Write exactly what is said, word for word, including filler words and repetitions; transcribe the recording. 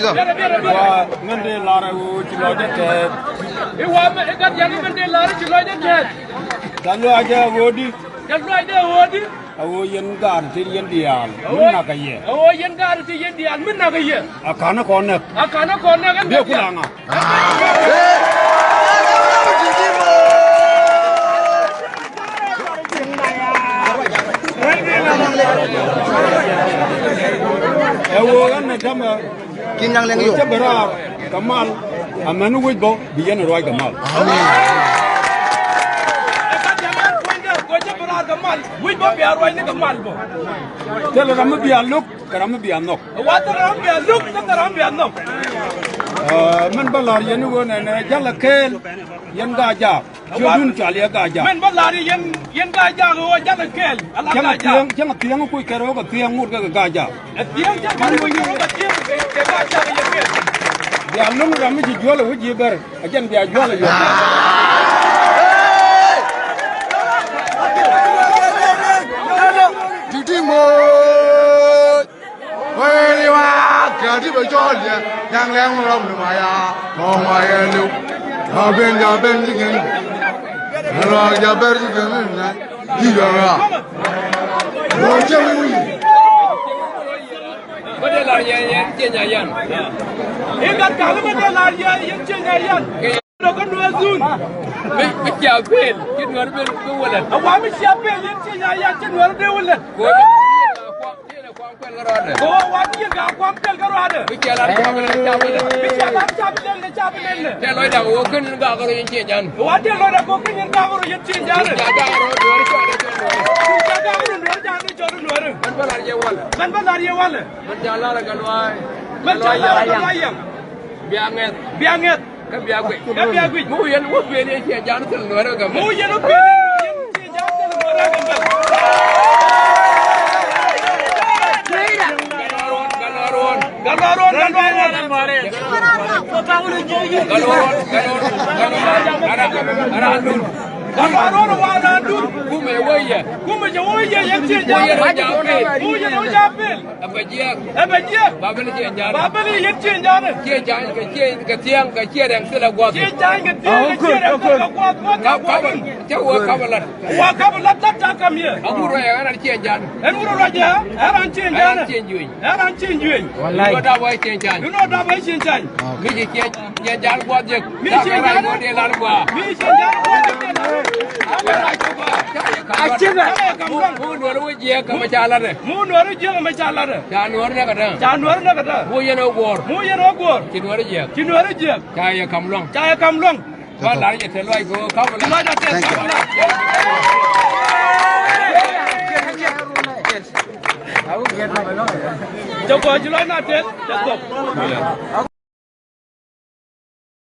Tiger. Wa, mɛn dee lar ɛ ɣöö ci lɔcdä tɛɛth. I̱ wa, mɛn, i̱ gat yan mɛn dee lar ci lɔcdä tɛɛth. Gat lɔcdä ɛ ɣöö di. Gat lɔcdä ɛ ɣöö di. Ɛ ɣöö yɛn gaat ti yɛn diaal mi nakä yɛ. Ɛ ɣöö yɛn gaat ti yɛn diaal mi nakä yɛ. A ka̱n ɛ kɔn nɛk. A ka̱n ɛ kɔn nɛk. Biɛ kulaŋa. Ji̱n nyaŋ lɛŋ yom. Cä bɛ raar kɛ mal, amäni wec bä bi yɛn ruac kɛ mal. Amen. Ɛ ka jɛ mɛn puɔ̱nydɛ, kɛ cä bɛ raar kɛ mal, wec bä bia ruac ni kɛ mal bä. Thilɛ ram mi bia lo̱k, kɛ ram mi bia nhɔk. Wa thilɛ ram bia lo̱k, thilɛ ram bia nhɔk. Ɛ, mɛn bä la̱r yɛn i̱ ɣöö nɛnɛ jalɛ kɛɛl, yɛn Gaa-jaak. Ciötdun cɔal yɛ Gaa-jaak. Mɛn bä la̱r yɛn, yɛn Gaa-jaak ɣöö jalɛ kɛɛl, ala Gaa-jaak. Cäŋ a thiäŋ, cäŋ a thiäŋ kuc kɛn rɛw kɛ thiäŋ ŋot kɛ Gaa-jaak. Ɛ thiäŋ cäŋ a thiäŋ kuc kɛn rɛw kɛ thiäŋ kɛ Gaa-jaak yɛ kɛɛl. Bia lo̱ŋ ram mi ci juɔl ɛ wi̱c ji̱ bɛr, ɛ jɛn bia juɔl ɛ yɔk. Ti̱ti̱ ŋo̱o̱c. Wee liwa kɛ ti bɛ cɔɔl yɛ, yaŋ lɛŋ rɔm ni ma ya, kɔn wa yɛ liw. Ja ben, ja ben ji̱ kɛn. Rɔ ja ber ji̱ kɛn ni na. Di jɔ ra. Rɔ jɛ mi. Bä dee lar yɛn, yɛn cieny a yan. I̱ gat ka̱n bä dee lar yɛn, yɛn cieny a yan. Dɔ̱k kä Nuäär dhun. Mi, mi cia pel, ci Nuäär ben, ben wä lät. A wa mi cia pel, yɛn cieny a yan, ci Nuäär dee wä lät. Ko yɛn, yɛn a kuam, yɛn a kuam pel kä rɔɔdɛ. Ko wa mi yɛn ka kuam pel kä rɔɔdɛ. Mi cia lar ca bi lät, ca bi lät. Mi cia lar ca bi lät, ca bi lät. Tɛ lɔcdä kɛ ɣöö ken in gak kärɔ̱ yɛn cieny yan. Wa tɛ lɔcdä kɛ ɣöö ken in gak kärɔ̱ yɛn cieny yan. Mi cia gak kärɔ̱ Nuäär ca dee cɔl Nuäär. Mi cia gak kärɔ̱ Nuäär ca dee cɔl Nuäär. Mɛn bä lar yɛ walɛ. Mɛn bä lar yɛ walɛ. Mɛn ca lar kɛ luaai. Mɛn ca lar kɛ luaai yɛn. Bia ŋɛth. Bia ŋɛth. Kä bia guic. Kä bia guic. Mi wä yɛn wä ben yɛn cieny yan thil Nuäärä Gambɛl. Mi wä yɛn wä ben yɛn cieny yan thil Nuäärä Gambɛl. Gat lɔ ruɔ̱n, gat lɔ ruɔ̱n. Gat lɔ ruɔ̱n, gat lɔ ruɔ̱n. Gat lɔ ruɔ̱n, gat lɔ ruɔ̱n. Ara, ara dun. Gat lɔ ruɔ̱n wa ara dun. Kumɛ wä yɛ. Kumɛ jɛ wä yɛ yɛn cieny yan. Wä yɛn wä jɛ apil. Wä yɛn wä jɛ apil. Ɛ bɛ jiɛk. Ɛ bɛ jiɛk. Ba ben cieny yan. Ba ben yɛn cieny yan. Cieny yan kɛ cieny kɛ thiaŋ kɛ cieny rɛŋ thilɛ guath. Cieny yan kɛ thiaŋ kɛ cieny rɛŋ thilɛ guath. Guath kɛ guath. Cä wä kap lat. Wa kap lat lat ta kam yɛ. A wur rɔ yɛ ɣän an cieny yan. Ɛn wur rɔ yɛ ɣän an cieny yan. Ɛn an cieny jueny. Ɛn an cieny jueny. Wallahi. Dun ɔ dap wä cieny yan. Dun ɔ dap wä cieny yan. Mi ci cieny yan guath jek. Mi cieny yan. Dee lar guath. Mi cieny yan guath jek. A cik ɛ. Mu Nuäär wä jiɛk kɛ mɛ ca lat ɛ. Mu Nuäär jiäk mɛ ca lat ɛ. Ca Nuäär nɛ kɛ tɛ. Ca Nuäär nɛ kɛ tɛ. Mu yɛn ɛ guɔ̱ɔ̱r. Mu yɛn ɛ guɔ̱ɔ̱r. Ci Nuäär jiɛk. Ci Nuäär jiɛk. Ca yɛ kam luaŋ. Ca yɛ kam luaŋ. Ba lar yɛ tɛ luac kɛ ɣöö kam luaŋ. Ci luac a tɛ kam luaŋ. Cɛ kɔc ci luac na tɛth, tɛth kɔk.